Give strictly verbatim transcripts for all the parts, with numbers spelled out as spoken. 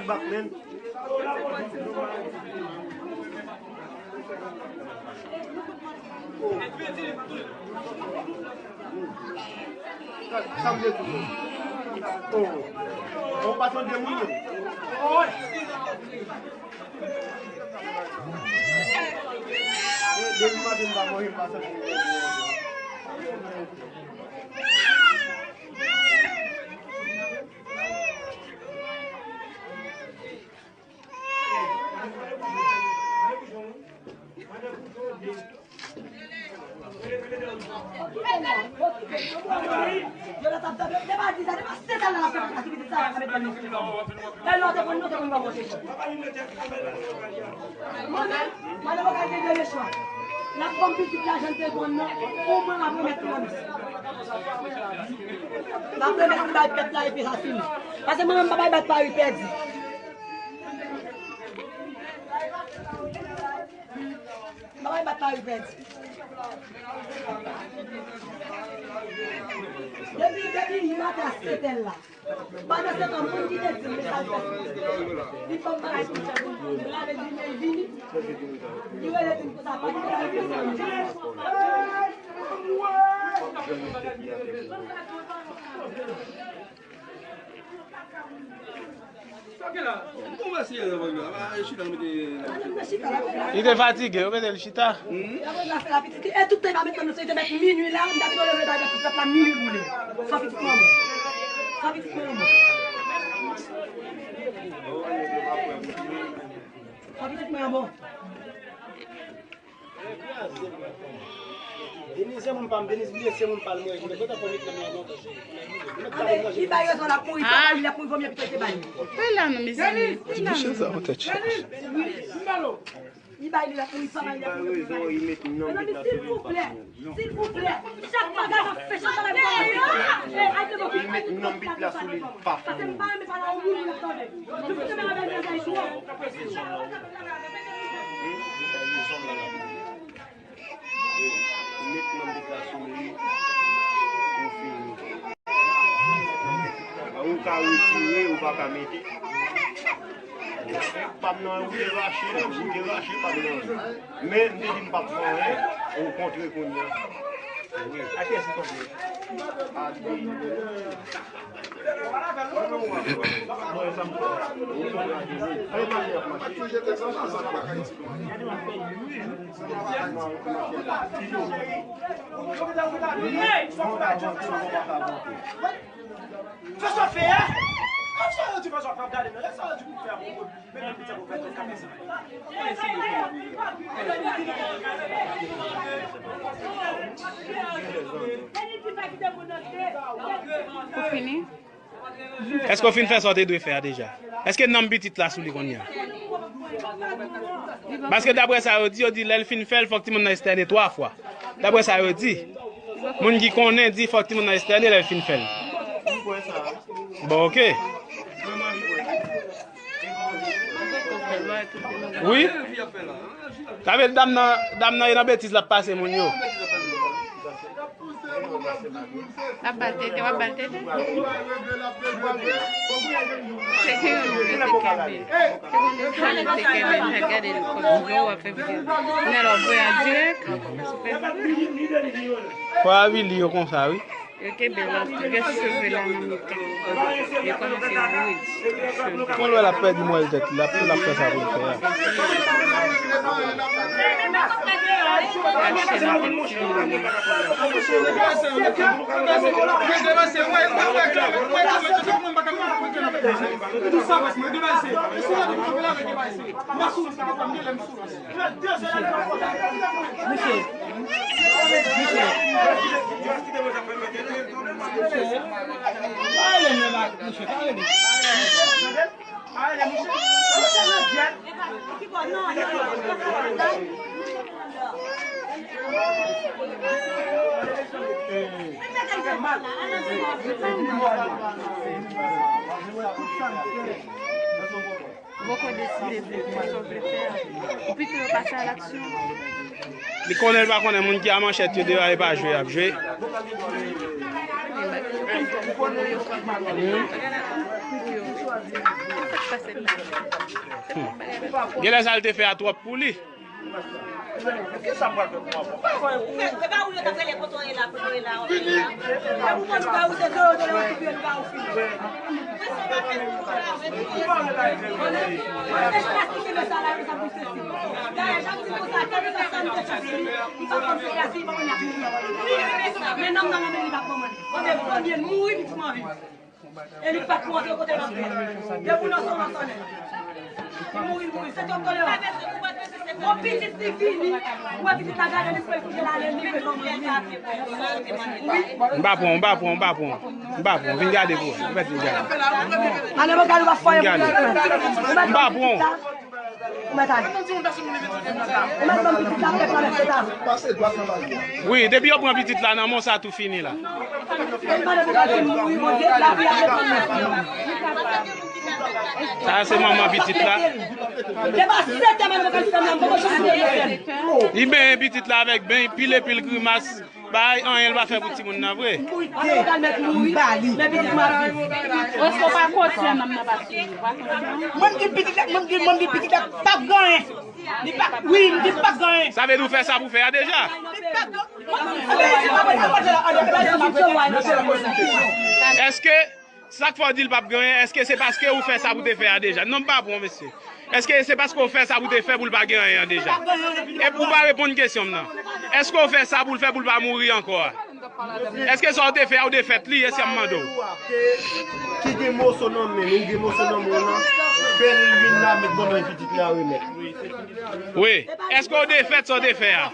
Batman. Sa m te di. Oh. Bon, pa tande moun. Depi maten m pa manje, m pa santi. Mwen menm, madan Bokal gen de lechwa. L ap ban m pitit la jan l te ban m nan, omwen m ap remèt li nan mis. M ap remèt li bay pèp la epi sa fini. Paske mwen menm m pa bay bat pari pèdi. M pa bay bat pari pèdi. Depi, depi maten a sèt è la. Pandan se tan, moun ki te di m mesaj Facebook, li ban m bagay pou m fè pou m lave di men vini. Li rele di m konsa, pa di m bagay pou sa. Li te fatige, yo mete l chita. E tout tan li pa met nan nou, se li te met minui la, m t ap leve bay pou pèp la minui boule. San pitit manman. San pitit manman. San pitit manman. Deniz se moun pa m, Deniz bliye se moun pa l mwen, mwen kontan konn nèg nan men an. Anben, li bay rezon l ap mouri, pa bay li, l ap mouri, vòmye pito te bay li. Wi la non, mezanmi. Wi la non. Li bay li, l ap mouri, pa bay li, l ap mouri, pito te bay li. Mezanmi, silvouplè, silvouplè, chak bagay n ap fè, chak bagay n ap fè. Li met nanm bit la sou li, l pa fè anyen. Paske m pa renmen pale a yon moun, moun ap tande. Li fout renmen avè l, bagay twòp. Met nan bit la sou li, ou fini. Ou ka retire, ou pa ka mete. Pa m nan, ou te rache, ou te rache, pa m nan. Men, m te di m p ap fè anyen, ou kontre kounye a. Wi. A kiyès ou kontre? A Deni. Fè sa w fè a. Fè sa w di, fè sa w fè, gade nan sa w di pou fè a. Ou fini? Èske w fin fè sa w te dwe fè a deja? Èske nanm pitit la sou li kounye a? Paske daprè sa yo di, yo di lè l fin fè l, fòk timoun nan estène twa fwa. Daprè sa yo di, moun ki konnen di fòk timoun nan estène lè l fin fè l. Bon, oke. Wi. Sa vle di dam nan, dam nan e nan betiz l ap pase moun yo. L ap ba l tete, w ap ba l tete. Se ke yon nèg te kenbe. Se yon nèg te kenbe, te kenbe, te gade l kòm jan w ap fè videyo. Nèg la voye an dirèk. Fò avili yo konsa, wi. Yo kenbe l, rès cheve la nan mitan. Yo kòmanse woule cheve. Kon lè l ap pèdi mwen tèt li, l ap, l ap fè sa pou l fè a. Chache nan tèt timoun nan. Bòkò deside vle fè sa w vle fè a. Ou pito yo pase a laksyon. Li konnen, li pa konnen, moun ki a manchèt yo deyò a, e pa jwe y ap jwe. Genlè sa l te fè a twòp pou li. Men nonm nan nan men li pa kòmanse. Premye l mouri, pitit mwen viv. E li pa pou antre kote l antre. Depi w nan son nan sonnen. Li mouri, li mouri. Se twòp tolerans. Yon pitit li vini. Ou wè pitit la gade li, pou l koute la, li vle kòmanse. M pa pran, m pa pran, m pa pran. M pa pran. Vin gade pou wè. Ou mèt vin gade. Ale, mwen gade, w ap fòye pou mwen. M pa pran. Ou mèt ale. Ou mèt ban m pitit la, pèp la mèt fè sa. Wi, depi yo pran pitit la nan men w, sa tou fini la. Sa se manman pitit la. Depi sèt è, madanm Kalista, m poko janm vle fè l. Li benyen pitit la avèk beny, pile pil grimas. Bay anyen l pa fè pou timoun nan vre. Mwen pral met mouri, men pitit mwen ap viv. Èske w pa kote nonm nan pa sou li? W pa kote? Mwen m di pitit la, mwen m di, mwen m di pitit la p ap gen anyen. Li p ap, wi, m di p ap gen anyen. Sa vle di w fè sa pou fè a deja? Li p ap gen, mwen, mwen, mwen, mwen, mwen, Èske Sa k fè w di l p ap gen anyen, èske se paske ou fè sa pou te fè a deja? Non, m pa pran w, mesye. Èske se paske w fè sa pou te fè pou l pa gen anyen an deja? Epi ou pa reponn kesyon m nan. Èske w fè sa pou l fè pou l pa mouri ankò a? Èske sa w te fè a, ou te fèt li, e sa m mande w? Ki gen moso nan men l, ou gen moso nan men w nan, fè l vin la, met ban mwen pitit la remèt. Wi. Èske w te fèt sa w te fè a?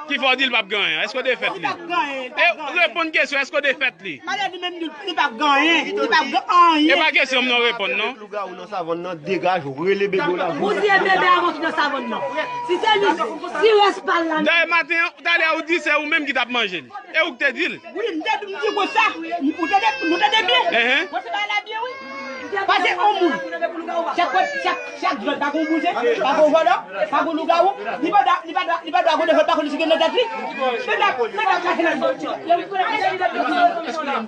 Ki fè w di l p ap gen anyen? Èske w te fèt li? Li p ap gen anyen, li p ap gen anyen. E reponn kesyon, èske w te fèt li? Malè di menm di li p ap gen anyen, li p ap gen anyen. E pa kesyon m nan w reponn non. Lougawou nan savann nan, degaje w, rele bebe w la. Ou di e bebe a monte nan savann nan. Si se li, si rès pa l la. Dayè maten an, talè a ou di se ou menm ki t ap manje l. E ou k te di l. Wi, m te di, m di konsa. Ou tande, nou tande byen? Enhen. Mwen se bagay la byen, wi. Pase yon moun. Chak, chak, chak jòt, pa gon bouzen, pa gon vòlò, pa gon lougawou. Li pa dwa, li pa dwa, li pa dwa gon defèt, pa konn si gen nan tèt li. Medam, medam, mache nan.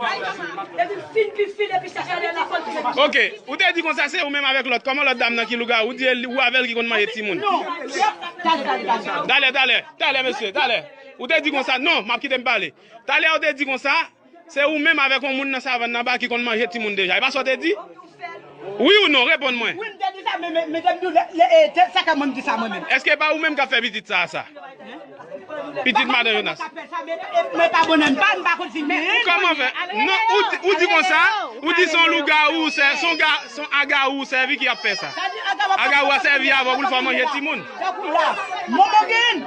Epi fin pi fil, epi chache ale nan fòl. Ok, ou te di konsa, se ou menm avèk lòt. Kòman lòt dam nan ki lougawou, ou di e ou avè l ki konn manje timoun? Non. Talè, talè, talè. Talè, talè, talè, mesye, talè. Ou te di konsa, non, m ap kite m pale. Talè ou te di konsa, se ou menm avèk yon moun nan savann nan ba ki konn manje timoun deja. E pa sa w te di? Wi ou non, reponn mwen. Wi, m te di sa, men, men, men, te m di w, le, le, e, te, sa ka mwen m di sa mwen menm. Èske pa ou menm k ap fè pitit sa a sa? Pitit madan Jonas. Men pa bonè m pa, m pa konn si men. Kòman fè? Non, ou di, ou di konsa, ou di se yon lougawou, se, se yon ga, se yon agawou sèvi ki ap fè sa. Agawou a sèvi avè w pou l fè w manje timoun. Tankou la, Momo gen,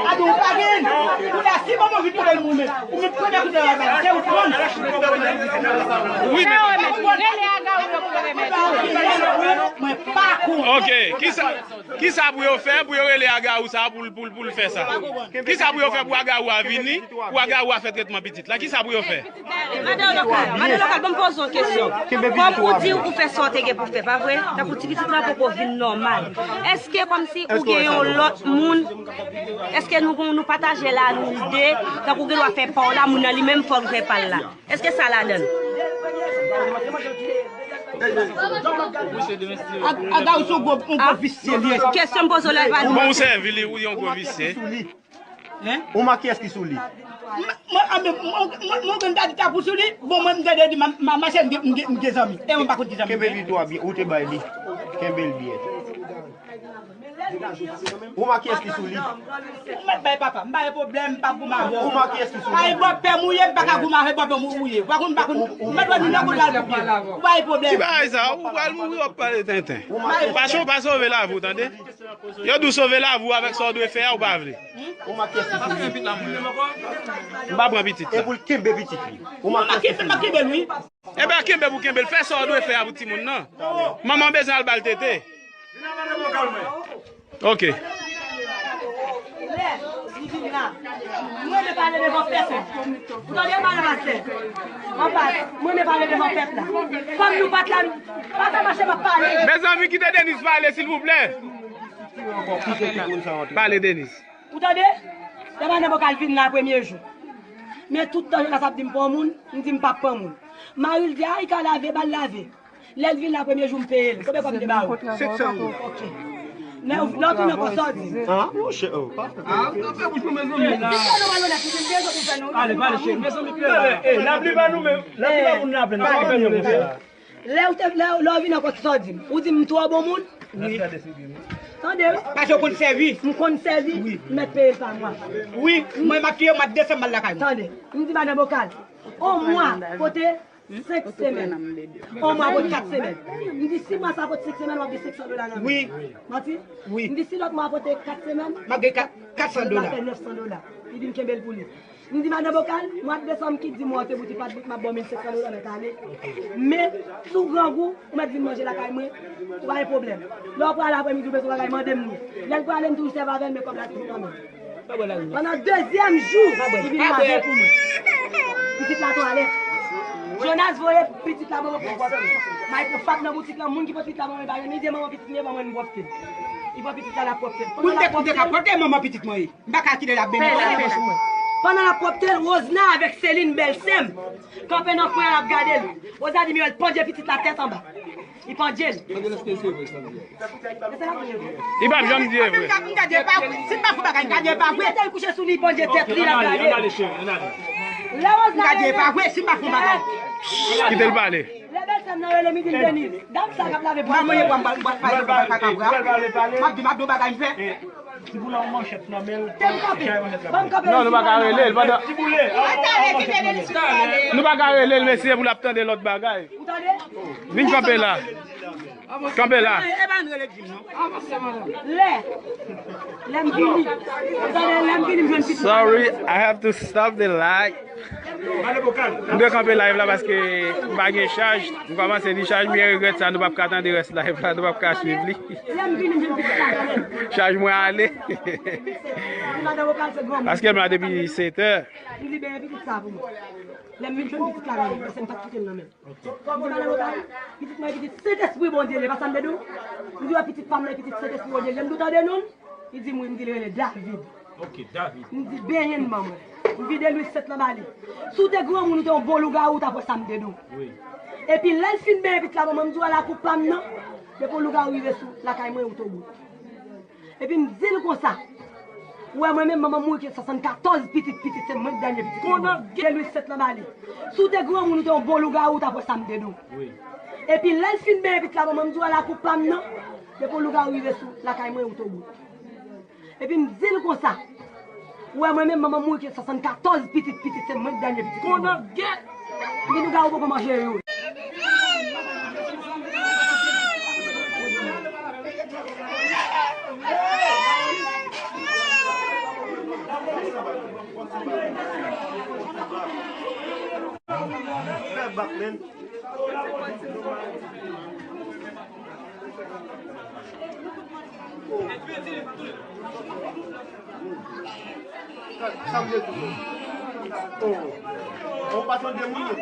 Adou pa gen. Kou la, si Momo vin kote l moulen, ou met premye kout nan la, se ou pran. Wi, men. Rele Agawou yo pou yo remèt. Mwen pa konn. Ok, kisa, kisa pou yo fè pou yo rele Agawou sa pou l, pou l, pou l fè sa? Kisa pou yo fè pou Agawou a vini, pou Agawou a fè tretman pitit la? Kisa pou yo fè? Madan Lokal, Madan Lokal, ban m poze w kesyon. Kòm ou di ou fè sa w te gen pou fè, pa vre? Tankou ti pitit la poko vin nòmal. Èske kòmsi ou gen yon lòt moun, èske nou, nou pataje la, nou de, tankou gen dwa fè pa w la, moun nan li menm fò l fè pa l la? Èske sa ladan l? Ag-, Agawou se yon gwo, yon gwo visye li ye. Kesyon m poze w la, e pa nou. Bon, ou sèvi li, ou yon gwo visye. Hein? Ou make kiyès ki sou li? Mwen, mwen, mwen, mwen, mwen, mwen, mwen, ta di ta pou sou li. Bon, mwen, m tande di, ma, ma, mache, m gen, m gen, m gen zanmi. E mwen pa konn ki zanmi. Kenbe li dwa byen, ou te bay li. Kenbe l byen. Ou make kiyès ki sou li? Mwen bay papa, m pa gen pwoblèm, m pa goumen avè w. Ou make kiyès ki sou li? Ay, bòpè m ou ye, m pa ka goumen avè bòpè m ou ye. Pa konn, pa konn, ou, ou, mwen dwe nou nan kote al pou byen. Ou pa gen pwoblèm. Ki bagay sa? Ou pral mouri, w ap pale tenten. Ou make kiyès ki sou li? Pa cho, pa sove lavi w, tande? Yo di w sove lavi w avèk sa w dwe fè a, ou pa vle. Ou make kiyès ki sou li? M pa pran pitit la. E pou l kenbe pitit li. Ou make kiyès ki sou li? Ebyen kenbe pou kenbe l, fè sa w dwe fè a pou timoun nan. Manman bezwen al ba l tete. Ok. Mwen vle pale devan pèp la. Ou tande, madan pastè? Anpas, mwen vle pale devan pèp la. Kòm nou pa t la, pa fè mache m ap pale. Mezanmi, kite Denis pale, silvouplè. Pale, Denis. Ou tande? Se madan Bokal vin la premye jou. Men tout tan Jonas ap di m pran moun, m di m p ap pran moun. Mari l di, "A, li ka lave, ba l lave." Lè l vin la premye jou, m peye l. Konbyen kòb m te ba ou? Senk san goud. Ok. Lè w, lè w vin ankò, sa w di m? Ah, monchè, oh, pa fè. Ah, ou fè bouch nou, mezanmi. Depi lè nou malonèt, nou vin bezwen pou fè nou. Ale, pale, cheri, mezanmi, pè la. Eh, lapli pa nou menm. Lapli pa moun lapenn. Pa gen pè nou, monchè. Lè w te, lè, lè w vin ankò, sa w di m? Ou di m m twò bon moun? Wi. Tande, wi. Paske w konn sèvi. M konn sèvi, wi. M mèt peye l pa mwa. Wi, mwen m ap touye w, mwa desanm m al lakay mwen. Tande, m di madan Bokal, on mwa pote senk semèn. On mwa pote kat semèn. M di si mwa sa pote senk semèn, w ap gen senk san dola nan men. Wi. Manti? Wi. M di si lòt mwa pote kat semèn, m ap gen kat, kat san dola. Sa fè nèf san dola. Li di m kenbe l pou li. M di madan Bokal, mwa desanm ki di mwa te bout, li pa t bout, m ap ba w mil senk san dola nan kale. Men, si w grangou, ou mèt vin manje lakay mwen, ou pa gen pwoblèm. Lè w prale aprèmidi, ou bezwen bagay, mande m li. Lè l prale, m toujou sèvi avè l, men kòb la toujou nan men l. Pandan dezyèm jou, li vin lave pou mwen. Pitit la twalèt. Jonas voye pitit la ban mwen pou pwòpte. M al pran fap nan boutik la, moun ki pran pitit la ban mwen, li pa renmen, li di manman pitit li ban mwen, m pwòpte l. Li pran pitit la, l ap pwòpte l. Moun te konte ka pwòpte manman pitit mwen ye. M pa ka kite l ap benyen. Pandan l ap pwòpte l, Rosna avèk Celine, bèl sè m, kanpe nan kwen an ap gade l. Rosna di Mirèl, pandye pitit la tèt anba. Li pandye l. Li p ap janm di e vre. M ka di e pa vre. Si m pa fè bagay, m ka di e pa vre. Li kouche sou li, pandye tèt li, l ap gade l. Lè Rosna rele. M ka di e pa vre, si m pa fè bagay. Kite l pale. Lè bèl sè m nan rele m, li di m, Deniz, dam sa k ap lave pwa. M ap di, m ap di yon bagay m fè. Ti boule a yon manchèt nan men l. Te m kanpe. Ban m kanpe. Non, nou pa ka rele l pandan. Ti boule a yon manchèt nan men l. Nou pa ka rele l, mesye, pou l ap tande lòt bagay. Ou tande? Vin kanpe la. Kanpe la. E pa n rele Jim, non. Lè. Lè m vini. Ou tande, lè m vini, m jwenn pitit. Sorry, I have to stop the live. M dwe kanpe live la paske m pa gen chaj. M kòmanse ni chaj, m byen regrèt sa. Nou p ap ka tande rès live la, nou p ap ka swiv li. Chaj mwen ale. Paske m la depi sèt è. Li libere pitit sa pou mwen. Lè m vin jwenn pitit la nan men, paske m pa t kite l nan men. M di madan Bokal, pitit mwen e pitit Sentespri Bondye li ye, pa sa m te di w? M di w pitit pa m nan e pitit Sentespri Bondye li ye. M di w tande non l? Li di m wi, m di l rele David. Ok, David. M di benyen l ban mwen. M vide lwil sent lan ba li. Si w te granmoun, ou te yon bon lougawou, ou t ap wè sa m te di w. Wi. Epi lè l fin benyen pitit la ban mwen, m di w a lakou pa m nan, depi yon lougawou rive sou lakay mwen, ou tou bout. Epi m di l konsa, ou wè mwen menm, manman m mouri, gen swasannkatòz pitit, pitit se mwen k dènye pitit. Konnen gen lwil sent lan ba li. Si w te granmoun, ou te yon bon lougawou, ou t ap wè sa m te di w. Wi. Epi lè l fin benyen pitit la ban mwen, m di w a lakou pa m nan, depi yon lougawou rive sou lakay mwen, ou tou bout. Epi m di l konsa, ou wè mwen menm, manman m mouri, gen swasannkatòz pitit, pitit se mwen k dènye pitit. Konnen gen. Gen lougawou poko manje yo. Fè bak, men. Sa m te di. Oh. Ou pa tande moun nan.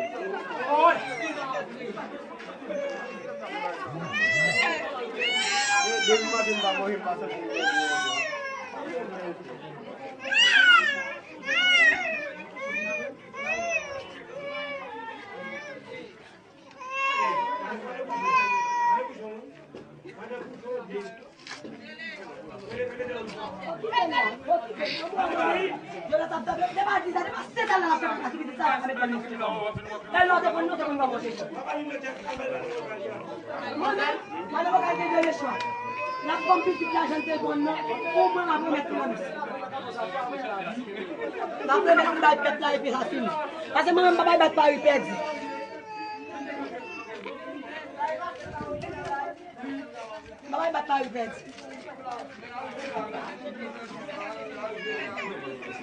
Depi maten m pa manje, m pa santi. Mwen menm, madan Bokal te gen lechwa. L ap ban m pitit la, jan l te ban m nan, ou mwen m ap remèt li nan men. M ap remèt li bay pèp la epi sa fini. Paske mwen menm m pa bay bat pari pèdi. M pa bay bat pari pèdi.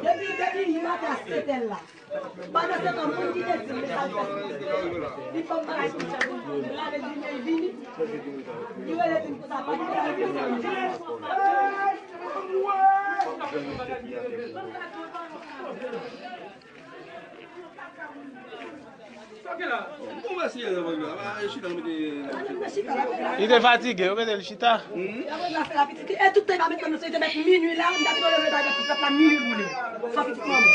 Depi, depi maten a sèt è la. Pandan se tan, moun ki te di m mesaj Facebook, li ban m bagay pou m fè pou m lave li, men li vini. Li rele di m konsa, pa gen bagay pou m fè. Li te fatige, yo mete l chita. E tout tan li pa met nan nou, se li te met minui la, m t ap leve bay pitit la minui boule. San pitit manman.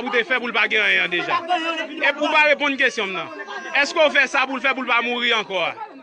sa pou te fè pou l pa gen anyen an deja? E pou w pa reponn kesyon m nan, èske w fè sa pou l fè pou l pa mouri ankò a?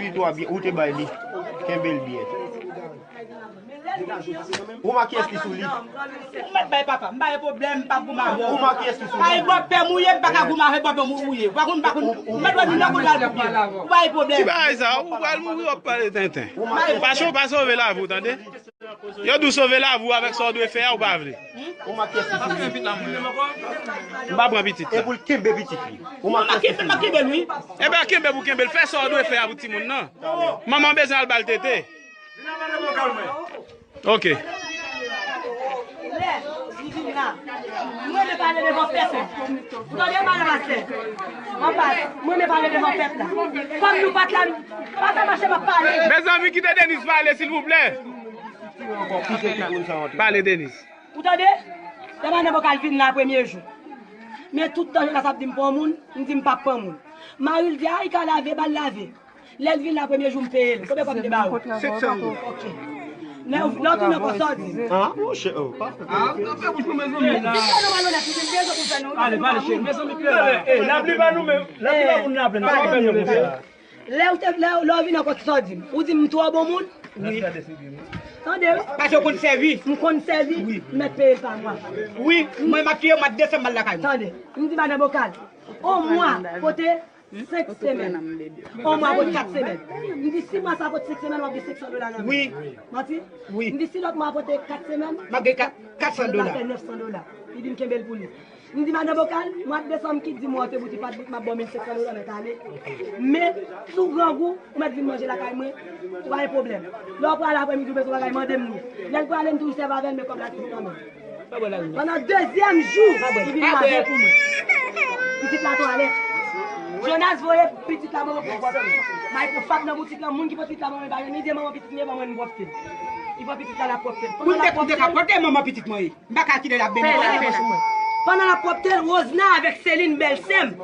sèvi tou a byen, ou te bay li. Kenbe l byen. Ou makye eski sou li. M mèt bay papa, m pa gen pwoblèm, m p ap goumen avè w. Ou makye eski sou li. Pa gen bòpè m ou ye, m pa ka goumen avè bòpè m ou ye. Pa konn, pa konn, m mèt wè nou nan kounye a pou byen. Ou pa gen pwoblèm. Ki bagay sa? Ou pral mouri, w ap pale tenten. Pase w pa sove lavi w, tande? Yo di w sove lavi w avèk sa w dwe fè a, ou pa vle. Ou makye eski sou li. M pa pran pitit la. E pou l kenbe pitit li. Ou makye eski sou li. M ap kenbe l, wi. Enben, kenbe pou kenbe l. Fè sa w dwe fè a pou timoun nan. Manman bezwen al ba l tete. Ok. Lè li vin la, mwen menm pale devan pèsòn. Ou tande, madan pastè? Anpas, mwen menm pale devan pèp la. Kòm nou pa t la, pa ta mache m ap pale. Mezanmi, kite Deniz pale, silvouplè. Pale, Deniz. Ou tande? Lè madan Bokal vin la premye jou. Men tout tan Jonas ap di m pran moun, m di m p ap pran moun. Mari l di a, li ka lave, ba l lave. Lè l vin la premye jou m peye l. Konbyen kòb m te ba ou? Senk san goud. Ok. Lè w, lè w tounen ankò sa w di m? Ah, monchè, oh, pa fè. Ah, ou ka fè bouch mwen, mezanmi. Di sa nou malonèt, ou te bezwen pou fè nou. Ale, pale, cheri, mezanmi, pale. Eh, lapli pa nou menm. Lapli pa pou nou lapli. Nou pa fè nou konsa. Lè w te, lè, lè w vin ankò, kisa w di m? Ou di m m twò bon moun? Wi. Tande, wi. Paske w konn sèvi. M konn sèvi, wi. M mèt peye l pa mwa. Wi, mwen m ap tiye mwa desanm m al lakay mwen. Tande, m di madan Bokal, on mwa pote senk semèn. On mwa pote kat semèn. M di si mwa sa pote senk semèn, w ap gen senk san dola nan men. Wi. Manti? Wi. M di si lòt mwa pote kat semèn, m ap gen kat, kat san dola. L ap fè nèf san dola. Li di m kenbe l pou li. M di madan Bokal, mwa desanm ki di mwen te bouti pa t bout, m ap ba w mil senk san dola, mèt ale. Men, si w grangou, ou mèt vin manje lakay mwen, ou pa gen pwoblèm. Lè w prale aprèmidi, ou bezwen bagay, mande m wi. Lè l prale, m toujou sèvi avè l, men kòb la toujou nan men l. Pandan dezyèm jou, li vin lave pou mwen. Pitit la twalèt. Jonas voye pitit la ban m. Michael Fab nan boutik la, moun ki pote pitit la ban mwen, pa gen, li di manman pitit mwen, ban mwen, m pwòpte l. Li pran pitit la, l ap pwòpte l. Moun te, te ka pwòpte manman pitit mwen ye. M pa ka kite l ap benyen. Pandan l ap pwòpte l, Rosna avèk Celine, bèl sè m,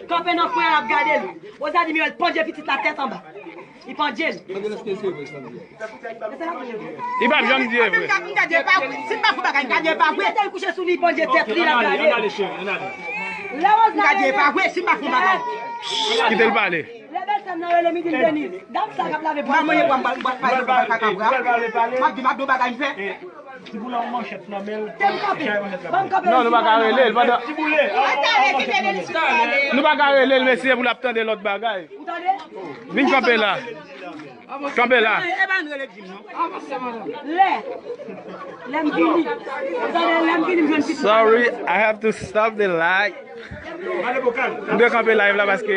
kanpe nan kwen an ap gade l. Rosna di Mireille, pandye pitit la tèt anba. Li pandye l. Li p ap janm di e vre. M ka di e pa vre. Si m pa fè bagay, m ka di e pa vre. Lè l kouche sou li, li pandye tèt li, l ap gade l. Lè Rosna rele. M ka di e pa vre, si m pa fè bagay. Kite l pale. Lè bèl sè m nan rele, m di l Deniz. Dam sa k ap lave pwa. M ap di, m ap di yon bagay m fè. Ti boule a yon manchèt nan men l. Te m kanpe. Ban m kanpe. Non, nou pa ka rele l pandan. Ti boule a yon manchèt nan men l. Nou pa ka rele l, mesye, pou l ap tande lòt bagay. Ou tande? Vin kanpe la. Kanpe la. Lè. Lè m vini. Ou tande, lè m vini, m jwenn pitit. Sorry, I have to stop the live. M dwe kanpe live la paske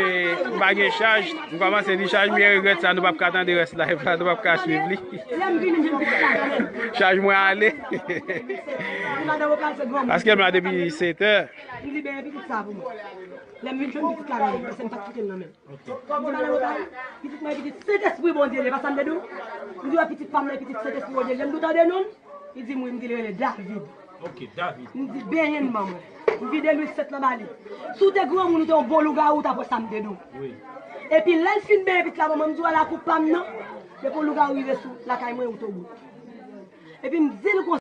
m pa gen chaj. M kòmanse di chaj, m gen regrèt sa, nou p ap ka tande rès live la, nou p ap ka swiv li. Lè m vini, m jwenn pitit la kanmenm. Chaj mwen ale. Li madan vokal se granmoun. Paske m la depi sèt è. Li libere pitit sa pou mwen. Lè m vin jwenn pitit la kanmenm, paske m pa t kite l nan men l. Li madan vokal, pitit mwen, pitit Sentespri Bondye, li pa sa m te di w? M di w pitit pa m nan, pitit Sentespri Bondye, lè m di w tande non l? Li di m wi, m di li rele David. Ok, David. M di benyen l ban mwen. M vide lwil sent lan ba li. Si w te granmoun, ou te yon bon lougawou, ou t ap wè sa m te di w. Wi. Epi lè l fin benyen pitit la ban mwen, m di w a lakou pa m nan, depi yon lougawou rive sou lakay mwen, ou tou bout. Epi m di l konsa.